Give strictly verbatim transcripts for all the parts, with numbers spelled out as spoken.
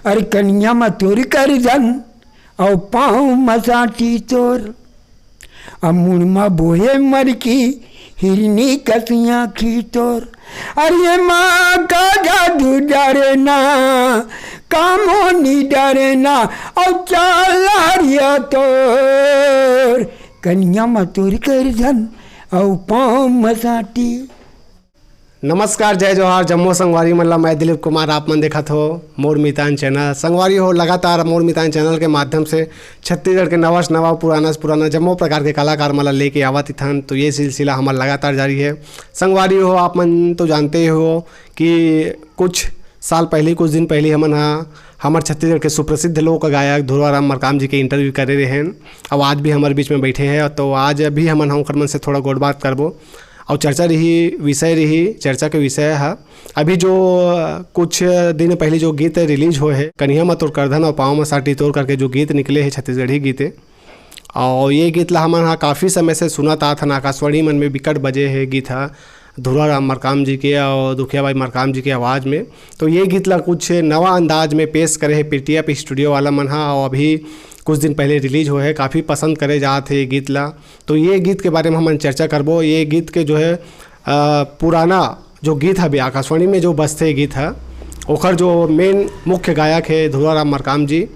अरे कनिया म तोर कर धन, अउ पाँव म साटी तोर। अउ मुड़ म बोहे मरकी, हिरनी कस आँखी तोर। अरे माँ का जादू डरे ना, कामोनी डरे ना, अउ चाल हरिया तोर। कनिया म तोर कर धन, अउ पाँव म साटी। नमस्कार, जय जोहार, जम्मो संगवारी मन ला। मैं दिलीप कुमार, आप मन देखत हो मोर मितान चैनल। संगवारी हो, लगातार मोर मितान चैनल के माध्यम से छत्तीसगढ़ के नवा से नवा, पुराना से पुराना जम्मो प्रकार के कलाकार मन ला लेके आवत इथन। तो ये सिलसिला हमर लगातार जारी है। संगवारी हो, आप मन तो जानते ही हो कि कुछ साल पहले, कुछ दिन पहले हमन हा हमर छत्तीसगढ़ के सुप्रसिद्ध लोक गायक धुरवा राम मरकाम जी के इंटरव्यू करे रहेन। अब आज भी हमर बीच में बैठे हैं, तो आज भी हमन हा ओकर मन से थोड़ा गोठ बात करबो। अउ चर्चा रही, विषय रही, चर्चा के विषय ह अभी जो, अ, कुछ दिन पहले जो गीत रिलीज होए हे, कनिहा म तोर करधन अउ पाँव म साटी तोर करके जो गीत निकले हे, छत्तीसगढ़ी गीत हे। अउ ये गीत ला हमन ह काफ़ी समय से सुनत आत हन, आकाशवाणी मन में बिकट बजे हे गीत ह, धुरा राम मरकाम जी के अउ दुखिया बाई मरकाम जी के आवाज़ में। तो ये गीत ला कुछ नवा अंदाज में पेश करे हे पीटीएफ स्टूडियो वाला मन ह, अउ अभी कुछ दिन पहले रिलीज होए हे, काफ़ी पसंद करे जात हे ये गीत ला। तो ये गीत के बारे में हमन चर्चा करबो। ये गीत के जो है, अ, पुराना जो गीत हवे, आकाशवाणी में जो बजथे गीत ह, ओखर जो मेन मुख्य गायक हे धुरा राम मरकाम जी,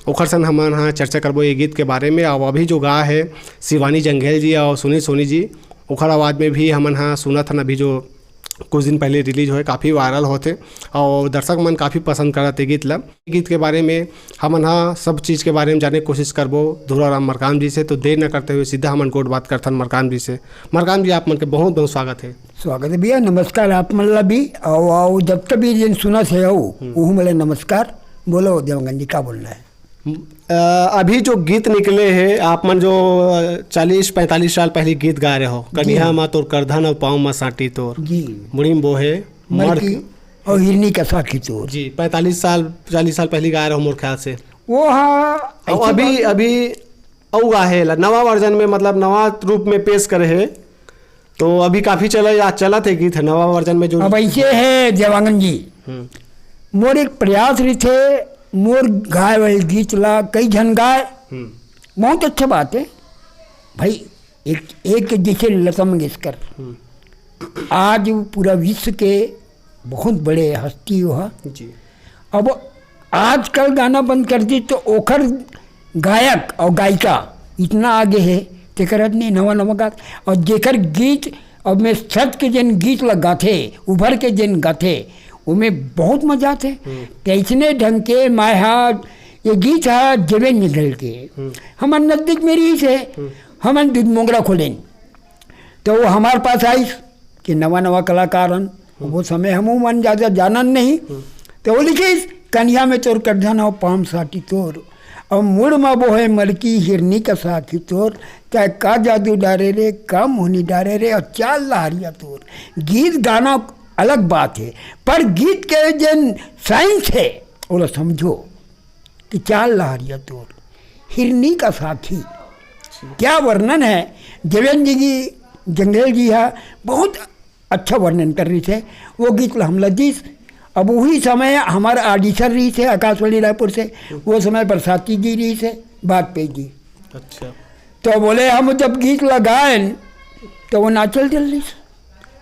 ओखर सन हमन ह चर्चा करबो ये गीत के बारे में। अउ अभी जो गा हे शिवानी जंघेल जी अउ सुनील सोनी जी, ओखर आवाज़ में भी हमन ह सुनत हन अभी जो कुछ दिन पहले रिलीज होए, काफ़ी वायरल होथे अउ दर्शक मन काफ़ी पसंद करत हे गीत ला। गीत के बारे में हमन ह सब चीज़ के बारे में जाने के कोशिश करबो धुरा राम मरकाम जी से। तो देर न करते हुए सीधा हमन गोठ बात करथन मरकाम जी से। मरकाम जी, आप मन के बहुत बहुत स्वागत है। स्वागत है भैया, नमस्कार आप मन ला भी। अउ, अउ जब तक भी जिन सुनत हे हो, हम्म। उहू मन ला नमस्कार। बोलो देवांगन जी, का बोलना है? अ, अभी जो गीत निकले हे, आप मन जो, अ, चालीस पैंतालीस साल पहले गीत गाए रहे हो, जी। कनिहा मा तोर करधन अउ पाँव मा साटी तोर, जी। मुड़ी में बोहे मरकी मरकी। अउ हिरनी का साखी तोर। जी, पैंतालीस साल, चालीस साल पहले गाए रहे हो मोर ख्याल से। वो हाँ, अउ ऐसी अभी, बात है। अभी अउ गाहे ला नवा वर्जन में, मतलब नवा रूप में पेश करे हे। तो अभी काफ़ी चला, या चलत हे गीत ह नवा वर्जन में जो अब ऐसे है देवांगन जी, हम्म। मोर एक प्रयास रहिथे, मोर गाए वाले गीत ला कई झन गाए, हम्म। बहुत अच्छा बात है भाई। एक, एक जैसे लता मंगेशकर, हम्म। आज वो पूरा विश्व के बहुत बड़े हस्ती वो ह। जी। अब आजकल गाना बंद कर दी तो ओखर गायक अउ गायिका इतना आगे हे, तेकर आदमी नवा नवा गात, अउ जेकर गीत, अब में सच के जेन गीत ला गाथे, उभर के जेन गाथे, ओमे बहुत मजा आथे। हम्म। कैसने ढंग के मैं हा, ये गीत हा देवेंद्र जंघेल के, हम्म। हमर नजदीक में रहिस हे, हम्म। हमन दूध मोंगरा खोलेन, तो वो हमार पास आइस कि नवा नवा कलाकार हन, हम्म। वो समय हमू मन ज़्यादा जानन नहीं। हम्म। तो वो लिखिस, "कनिहा में तोर करधन अउ पाँव साटी तोर, अउ मुड़ मा बोहे मरकी हिरनी का साखी तोर, का, का जादू डारे रे, का मोहनी डारे रे, अउ चाल लहरिया तोर।" गीत गाना अलग बात है, पर गीत के जेन साइंस है, ओला समझो। कि चाल लहरिया तोर, हिरनी का साखी। क्या वर्णन है, देवेंद्र जी की, जंघेल जी हा बहुत अच्छा वर्णन कर रहिस हे। वो गीत ला हमला दिस। अब वही समय हमार ऑडिशन रहिस हे आकाशवाणी रायपुर से, वो समय बरसाती जी रहिस हे, वाजपेयी जी। अच्छा। तो बोले, हम जब गीत ला गाएन, तो वो नाचल चल रहिस।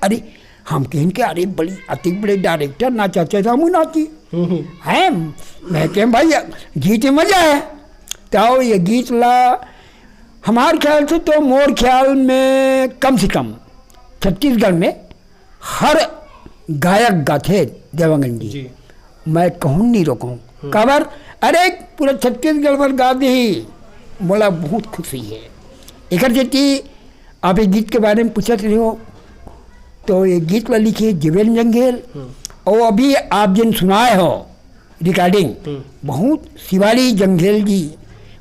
अरे, हम कहेन के, "अरे, बड़ी, अतिक बड़े डायरेक्टर नाचथे, तो हमू नाची।" हम्म। हैं? मैं कहेन, "भाई, गीत में मजा है।" तो ये गीत ला, हमार ख्याल से तो, मोर ख्याल में, कम से कम छत्तीसगढ़ में हर गायक गाथे देवांगन जी। जी। मैं कहूँ नहीं रोकूँ। हम्म। काबर? अरे, पूरा छत्तीसगढ़ भर गा दी, मोला बहुत खुशी है। एकर सेती आप ये गीत के बारे में पूछत रहे हो, तो ये गीत ला लिखे जीवन जंघेल, हम्म। और अभी आप जिन सुनाए हो रिकॉर्डिंग, हम्म। बहुत शिवाली जंघेल जी,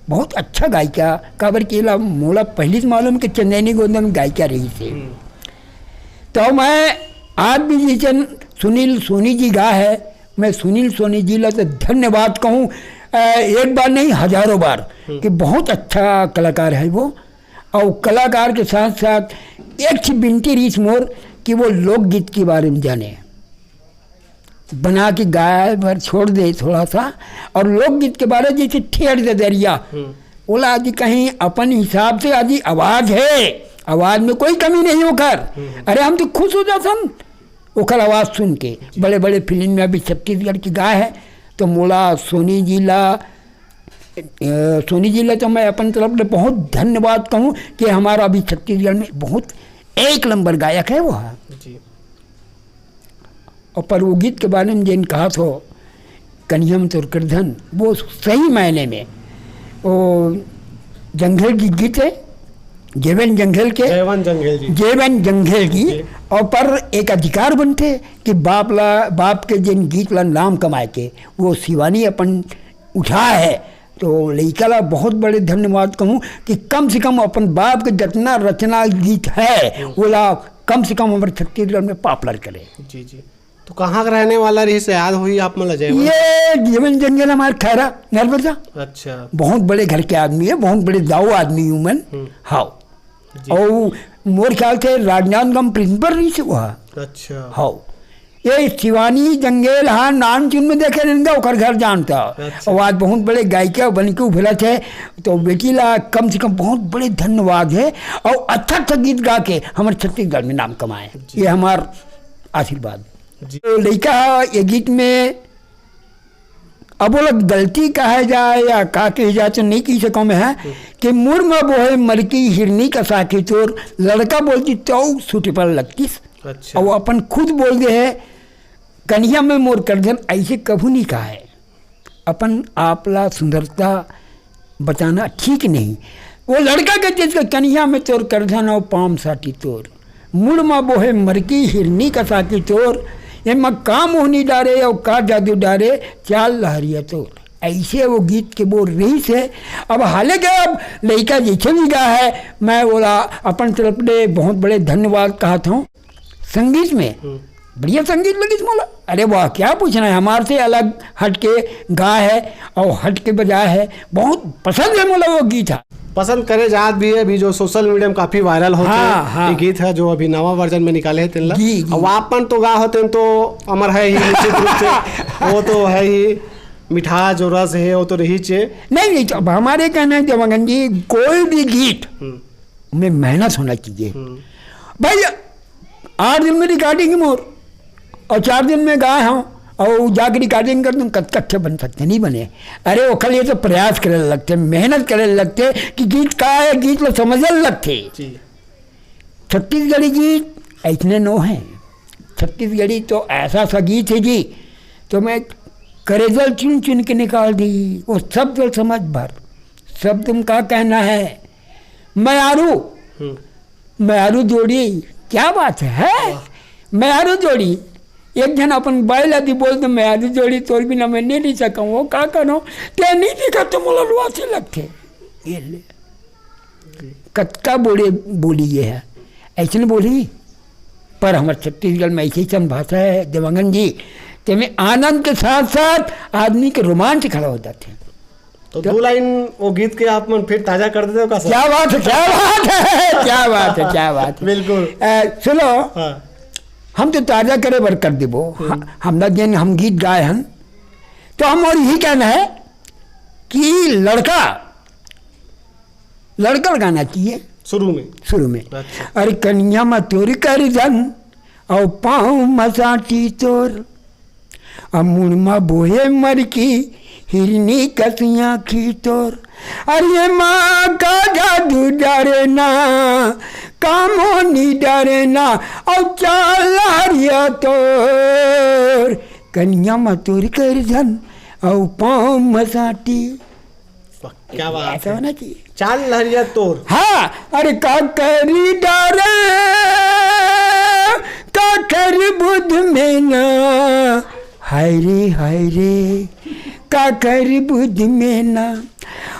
बहुत अच्छा गायिका, काबर के ला मोला पहली से मालूम कि चंदैनी गोंदा में गायिका रहिस हे। हम्म। तो मैं आज भी जिस जन सुनील सोनी जी गा है, मैं सुनील सोनी जी ला तो धन्यवाद कहूँ, अ, एक बार नहीं, हजारों बार, हम्म। कि बहुत अच्छा कलाकार है वो। और कलाकार के साथ साथ एक ही विनती रहिस मोर कि वो लोकगीत के बारे में जाने। बना के गाय भर छोड़ दे थोड़ा सा। और लोकगीत के बारे जैसे ठेठ ददरिया, हम्म। ओला आदि कहीं अपन हिसाब से आदि आवाज है, आवाज में कोई कमी नहीं ओकर। हम्म। अरे हम तो खुश हो जाथन ओकर आवाज सुन के। बड़े बड़े फिल्म में अभी छत्तीसगढ़ की गाय है, तो मोला सोनी जी ला, अ, सोनी जी ला तो मैं अपन तरफ ले बहुत धन्यवाद कहूँ कि हमारा अभी छत्तीसगढ़ में बहुत एक नंबर गायक है वो है। जी। और पर वो गीत के बारे में जेन कहा थो, कनिहा में तोर करधन, वो सही मायने में वो जंघेल जी गीत है, जेवन जंघेल के। जयवन जंघेल जी। जेवन जंघेल जी। जी। और पर एक अधिकार बनते कि बाप ला, बाप के जिन गीत ला नाम कमाए के, वो शिवानी अपन उठा है। तो लइका ला बहुत बड़े धन्यवाद कहूँ कि कम से कम अपन बाप के जितना रचना गीत है, हम्म। वो ला कम से कम हमारे छत्तीसगढ़ में पॉपुलर करे। जी, जी। तो कहाँ का रहने वाला रहिस, याद होही आप मन ला, जयवन? ये जेवन जंघेल हमारे खैरा, नर्मदा। अच्छा। बहुत बड़े घर के आदमी है, बहुत बड़े दाऊ आदमी हूँ मैं। हम्म। हाँ। जी। और मोर ख्याल से राजनांदगांव प्रिंसिपल रहिस हुआ। अच्छा। हाँ। ये शिवानी जंघेल, हाँ, नाम चुन में देखे रहेंगे, ओकर घर जानता। अच्छा। और आज बहुत बड़े गायिका बन के उभरत है, तो बेटी ला कम से कम बहुत बड़े धन्यवाद है। और अच्छा अच्छा गीत गा के हमारे छत्तीसगढ़ में नाम कमाए, जी। ये हमार आशीर्वाद। जी। तो लइका ये गीत में अब ओला गलती कहा जाए या का कही जाए, तो नहीं कही सकूँ मैं, है कि मुड़ म बोहे मरकी हिरनी कसा के तोर, लड़का बोलती तो सूटी पर लगतीस। अच्छा। और अपन खुद बोल दे है, कनिहा में मोर करधन, ऐसे कभू नहीं कहा है। अपन आप ला सुंदरता बताना ठीक नहीं। वो लड़का के चीज के कनिहा में तोर करधन और पाम साटी तोर, मुड़ मा बोहे मरकी हिरनी कसा की तोर, एमा का मोहनी डारे और का जादू डारे, चाल लहरिया तोर। ऐसे वो गीत के बोल रही से। अब हाले के अब लइका जैसे भी गा है, मैं बोला अपन तरफ ले बहुत बड़े धन्यवाद कहत हूँ। संगीत में हम्म। बढ़िया संगीत लगिस मोला। अरे वाह, क्या पूछना है, हमारे से अलग हट के गा है और हट के बजा है, बहुत पसंद है मोला वो गीत है। पसंद करे जात भी है, अभी जो सोशल मीडिया में काफी वायरल होते हाँ, हैं, हाँ। ये गीत है जो अभी नवा वर्जन में निकाले हैं तेन ला। जी, जी। अब आप मन तो गा होते हैं तो अमर है ही निश्चित रूप से, वो तो है ही, मिठास जो रस है वो तो रही चे। नहीं, नहीं, तो अब हमारे कहना है देवांगन जी, कोई भी गीत हम्म। में मेहनत होना चाहिए। हम्म। भाई, आठ दिन में रिकॉर्डिंग मोर और चार दिन में गाए हम और जाके रिकॉर्डिंग कर दूँ, कत कच्चे बन सकते, नहीं बने। अरे ओखर लिए तो प्रयास करे लगते, मेहनत करे लगते कि गीत का है, गीत ला समझे लगते। जी। छत्तीसगढ़ी गीत ऐसने नो है। छत्तीसगढ़ी तो ऐसा सा गीत है जी, तो मैं करेजल चुन चुन के निकाल दी, वो शब्द समझ भर। शब्द में का कहना है, मयारू, हम्म। मयारू जोड़ी, क्या बात है, है? वाह। मयारू जोड़ी, एक झन अपन बाई ला दी बोल दे, "मयारू जोड़ी तोर बिना मैं नहीं रह सकूँ," वो का करो, "ते नहीं दिखा तो मोला लुआसी लगथे।" ये ले। कतका बड़े बोली ये है, ऐसे नहीं बोली, पर हमारे छत्तीसगढ़ में ऐसे ही चंद भाषा है, देवांगन जी, तेमें आनंद के साथ साथ आदमी के रोमांच खड़ा हो जाते हैं। तो तो दो लाइन वो गीत के आप मन फिर ताजा कर देते हो का सर? क्या बात है, क्या बात है, क्या बात है, क्या बात है। बिल्कुल। अ, सुनो, हाँ। हम तो ताजा करे बर कर देबो। हम्म। ह-, हमला जेन हम गीत गाए हन, तो हम और यही कहना है कि लड़का, लड़का गाना चाहिए शुरू में। शुरू में। अच्छा। अरे कनिहा म तोर करधन, अउ पाँव म साटी तोर, अउ मुड़ म बोहे मरकी हिरनी कस आँखी तोर। अरे माँ का जादू डारे ना, का मोहनी डारे ना, अउ चाल लहरिया तोर, कनिहा म तोर करधन, अउ पाँव म साटी। वाह, क्या बात ऐसा है। होना चाहिए। चाल लहरिया तोर। हाँ, अरे का करी डारे, का करी बुध में ना, हाय रे, हाय रे, का करी बुध में ना,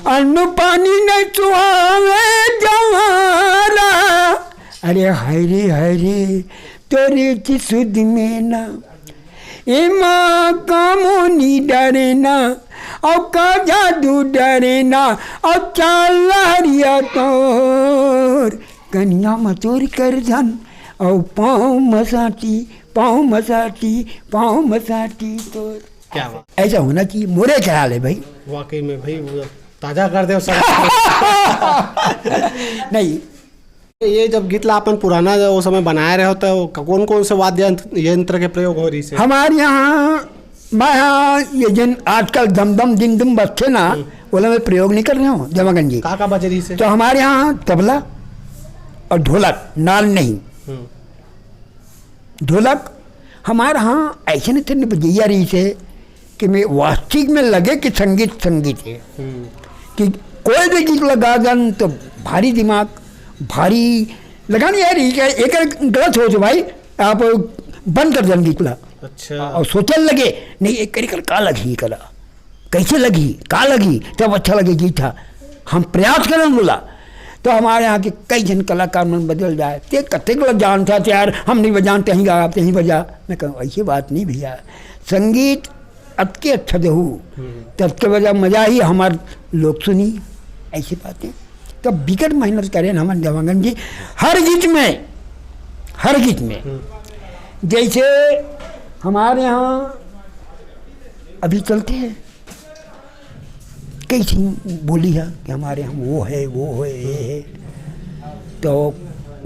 अन्न पानी नहीं चुहावे जवारा, अरे हाय रे, हाय रे, तोरे ची सुध में ना, एमा का मोहनी डारे ना, अउ का जादू डारे ना, अउ चाल लहरिया तोर, कनिहा म तोर करधन, अउ पाँव म साटी, पाँव मसाटी, पाँव मसाटी तो क्या बात। ऐसा होना चाहिए, मोरे ख्याल है भाई। वाकई में भाई, वो ताजा कर दे सर। नहीं। ये जब गीत ला अपन पुराना वो समय बनाए रहे हो, तो कौन कौन से वाद्य यंत्र, यंत्र के प्रयोग हो रही से? हमारे यहाँ, मैं यहाँ ये जिन आजकल दमदम दिमदम बजते ना, हम्म। ओला मैं प्रयोग नहीं कर रहे हूँ, देवांगन जी। का का बज रही से? तो हमारे यहाँ तबला और ढोलक, नाल नहीं। हम्म। ढोलक हमारे यहाँ ऐसे नहीं थे, बजैया रही से कि मैं वास्तविक में लगे कि संगीत संगीत है। हम्म। कि कोई भी गीत लगा दन तो भारी दिमाग, भारी लगानी यार, ये क्या, एक गलत हो तो भाई आप बंद कर देन गीत ला। अच्छा। और सोचन लगे, नहीं, एक करी कर का लगी कला, कैसे लगी, का लगी, तब अच्छा लगे गीत था। हम प्रयास करन बोला, तो हमारे यहाँ के कई जन कलाकार मन बदल जाए। ते कतेक ला जानता थे यार, हम नहीं बजानते, यहीं गा, आप यहीं बजा। मैं कहूँ, ऐसी बात नहीं भैया, संगीत अतके अच्छा देहू, हम्म। तब के वजह मजा ही हमार लोग सुनी, ऐसी बातें। तो बिकट मेहनत करें हमन देवांगन जी, हर गीत में, हर गीत में। हम्म। जैसे हमारे यहाँ अभी चलते हैं, कई चीज बोली है कि हमारे यहाँ वो है, वो है, ये है। तो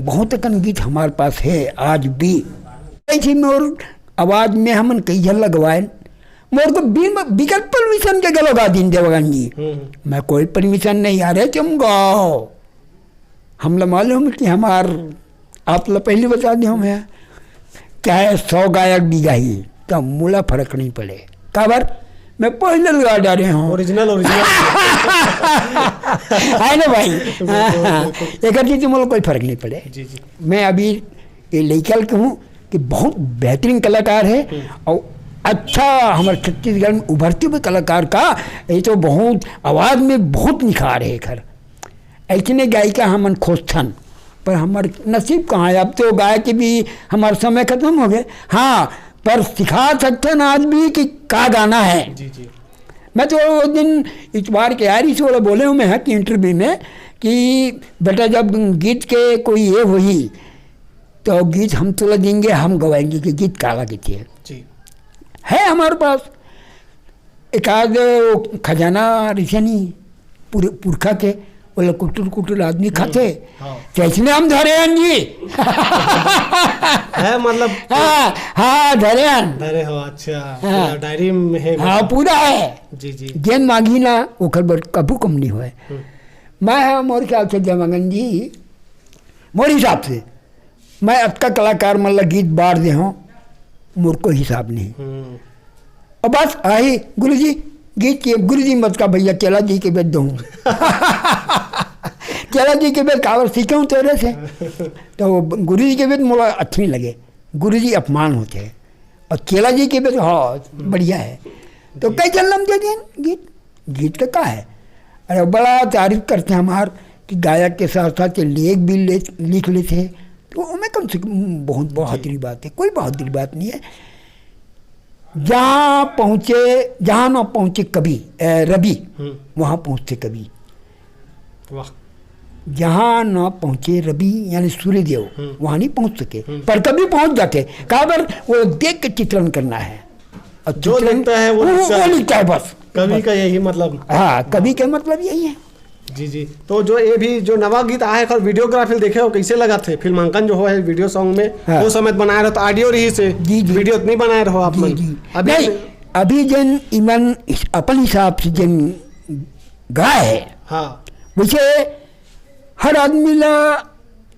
बहुत अकन गीत हमारे पास है आज भी। कई चीज में और आवाज में हमन कई झन लगवाए। मोर तो बिन, बिगर परमिशन के गलो गा दिन देवांगन जी। हम्म। मैं कोई परमिशन नहीं, अरे तुम गाओ। हमला मालूम कि हमार, आप ला पहले बता दे, हम है क्या है, सौ गायक भी गाही, तो मोला फर्क नहीं पड़े। काबर? मैं पहले लगा डाले हूँ। Original, original. है ना भाई? बिल्कुल, हाँ, हाँ। बिल्कुल। एक चीज से मोला कोई फर्क नहीं पड़े। जी, जी। मैं अभी ये लइका ल कहूँ कि बहुत बेहतरीन कलाकार है। हम्म। और अच्छा, हमारे छत्तीसगढ़ में उभरते हुए कलाकार का ये तो बहुत आवाज में बहुत निखार है। खर ऐसने गायिका हमन खोजथन, पर हमार नसीब कहाँ है? अब तो गाय के भी हमार समय खत्म हो गए। हाँ, पर सिखा सकथन आज भी कि का गाना है। जी, जी। मैं तो वो दिन इतवार के आ रही से बोले हूँ मैं कि इंटरव्यू में कि बेटा, जब गीत के कोई ये हुई, तो गीत हम तोला देंगे, हम गवाएंगे कि गीत काला गीत है। जी। है हमारे पास एक आध खजाना रिसनी पुर-, पुरखा के, बोले कुटुर कुटुर आदमी खाते। हाँ। तो इसमें हम धरे हैं जी। है मतलब हाँ, हाँ, धरे हैं। धरे हो, अच्छा। हाँ। पूरा डायरी में है हाँ, मतलब। पूरा है। जी, जी। जेन मांगी ना, ओकर बर कभू कम नहीं होए। हम्म। मैं हाँ, मोर ख्याल से जयमंगन जी, मोर हिसाब से, मैं अतका कलाकार मन ला गीत बार दे हूँ, मोर कोई हिसाब नहीं। हम्म। और बस आही, "गुरुजी, गीत के, गुरुजी मत का भैया, चेला जी के बेद दहूँ।" चेला जी के बेद काबर सीखे हूँ तेरे से। तो वो गुरुजी के बेद मोला अच्छी नहीं लगे, गुरुजी अपमान होते हैं। और चेला जी के बेद, हाँ, हम्म। बढ़िया है। तो जी। कई जन्म दे दिए गीत। गीत का का है? अरे, बड़ा तारीफ करते हैं हमार कि गायक के साथ साथ ये लेख भी ले, लिख लेते हैं, तो मैं कम से कम बहुत बहादुरी बात है, कोई बहादुरी बात नहीं है। जहाँ पहुँचे, जहाँ ना पहुँचे कवि, ए, रवि, हम्म। वहाँ पहुँचते कवि। वाह। जहाँ ना पहुँचे रवि यानी सूर्यदेव, हम्म। वहाँ नहीं पहुँच सके, हम्म। पर कवि पहुँच जाते। काबर? वो देख के चित्रण करना है। और जो चित्रण लिखता है, वो वो, लिखता वो है। लिखता है बस। कवि बस। का यही मतलब। हाँ, कवि का मतलब यही है। जी, जी। तो जो ये भी जो नवा गीत आए है, वीडियोग्राफी देखे हो, कैसे लगा थे? फिल्मांकन जो हो है वीडियो सॉन्ग में, हाँ। वो समय बनाए रहो तो ऑडियो रही से, जी, जी। वीडियो नहीं बनाए रहो आप जी, मन। जी। अभी नहीं, अभी जन इमन इस-, अपन हिसाब से जन गाए है, हाँ। वैसे हर आदमी ला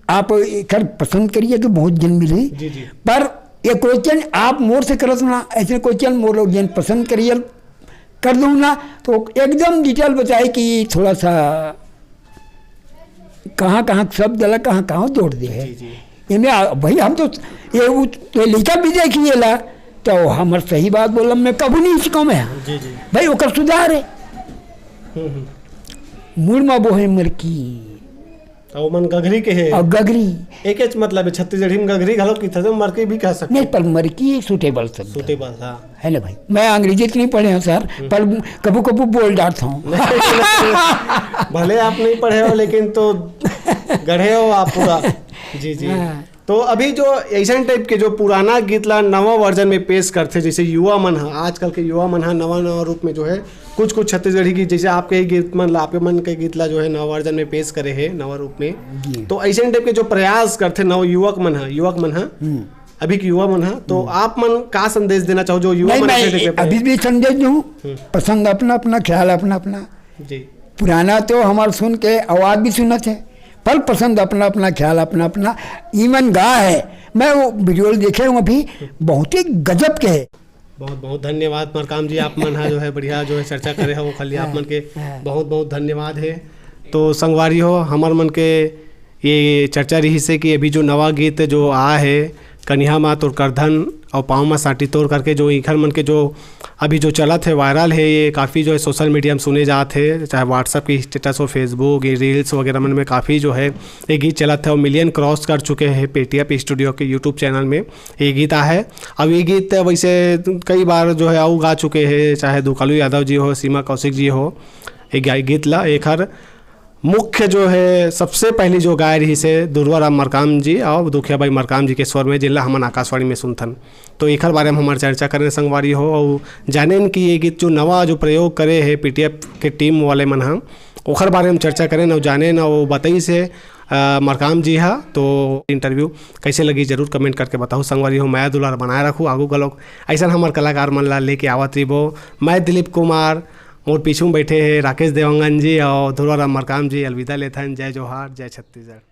आप एकर पसंद करिए तो बहुत जन मिली, जी, जी। पर ये क्वेश्चन आप मोर से करत ना, ऐसे क्वेश्चन मोर लोग जन पसंद करिए, कर दूँ ना, तो एकदम डिटेल बताए कि थोड़ा सा कहाँ, कहाँ शब्द ला, कहाँ, कहाँ जोड़ दे है। जी, जी। इनमें आ-, भाई हम तो ये उ-, ये लिखा भी देखिए ला, तो हमर सही बात बोलम मैं कभू नहीं सीखा मैं। जी, जी। भाई ओकर सुधार है। हम्म, हम्म। मुड़ मा बोहे मरकी। अउ मन गगरी के हे। अउ गगरी। एकेच मतलब है, छत्तीसगढ़ी में गगरी घलो किथे, तो मरकी भी कह सकते नहीं, हैं। पर मरकी सुटेबल शब्द है। सुटेबल, हाँ। है ना भाई? मैं अंग्रेजी तो नहीं पढ़े हूँ सर, हम्म। पर कभू कभू बोल डालता हूँ। भले आप नहीं पढ़े हो, लेकिन तो गढ़े हो आप पूरा। जी, जी। हाँ। तो अभी जो ऐसन टाइप के जो पुराना गीत ला नवा वर्जन में पेश करथे, जैसे युवा मन ह, आजकल के युवा मन ह नवा नवा रूप में जो है कुछ कुछ छत्तीसगढ़ी गीत, जैसे आपके ही गीत मन ला, आपके मन के गीत ला जो है नवा वर्जन में पेश करे हे नवा रूप में। जी। तो ऐसन टाइप के जो प्रयास करथे नव युवक मन ह, युवक मन ह, अभी के युवा मन ह, तो आप मन का संदेश देना चाहो जो युवा नहीं, मन ऐसन मैं टाइप के अभी भी संदेश दूँ। पसंद अपना अपना, ख्याल अपना अपना। जी। पुराना तो हमार सुन के आवाज भी सुनत हे, पर पसंद अपना अपना, ख्याल अपना अपना। इमन गा है, मैं वो वीडियो देखे हूँ अभी, बहुत ही गजब के है। बहुत बहुत धन्यवाद मरकाम जी, आप मन हा जो है बढ़िया जो है चर्चा करे हो, खाली आप मन के हाँ। बहुत बहुत धन्यवाद है। तो संगवारी हो, हमर मन के ये चर्चा रही से कि अभी जो नवा गीत जो आ है, कनिहा मा तोर करधन और पाँव मा साटी तोर करके, जो इखर मन के जो अभी जो चलत है, वायरल है, ये काफ़ी जो है सोशल मीडिया में सुने जात है, चाहे WhatsApp के स्टेटस हो, Facebook, ये रील्स वगैरह मन में काफ़ी जो है ये गीत चलत है और मिलियन क्रॉस कर चुके हैं। पेटीएम स्टूडियो के यूट्यूब चैनल में ये गीत आ है। अब ये गीत वैसे कई बार जो है आऊ गा चुके हैं, चाहे दुकालू यादव जी हो, सीमा कौशिक जी हो, ये गा- गीत ला एखर मुख्य जो है सबसे पहली जो गाय रही से दुर्वा राम मरकाम जी और दुखिया बाई मरकाम जी के स्वर में, जिनला हमन आकाशवाणी में सुनथन। तो एखर बारे में हमार चर्चा करें संगवारी हो और जानेन कि ये गीत जो नवा जो प्रयोग करे है पीटीएफ के टीम वाले मन ह, ओखर बारे में चर्चा करें और जानेन और बताई से अ, मरकाम जी हा। तो इंटरव्यू कैसे लगी जरूर कमेंट करके बताओ संगवारी हो। मया दुलार बनाए रखू, आगू गलोक ऐसा हमार कलाकार मन ला लेके आवत रहिबो। मैं दिलीप कुमार, मोर पीछू में बैठे हैं राकेश देवांगन जी और धुरवा राम मरकाम जी। अलविदा लेथन। जय जोहार, जय छत्तीसगढ़।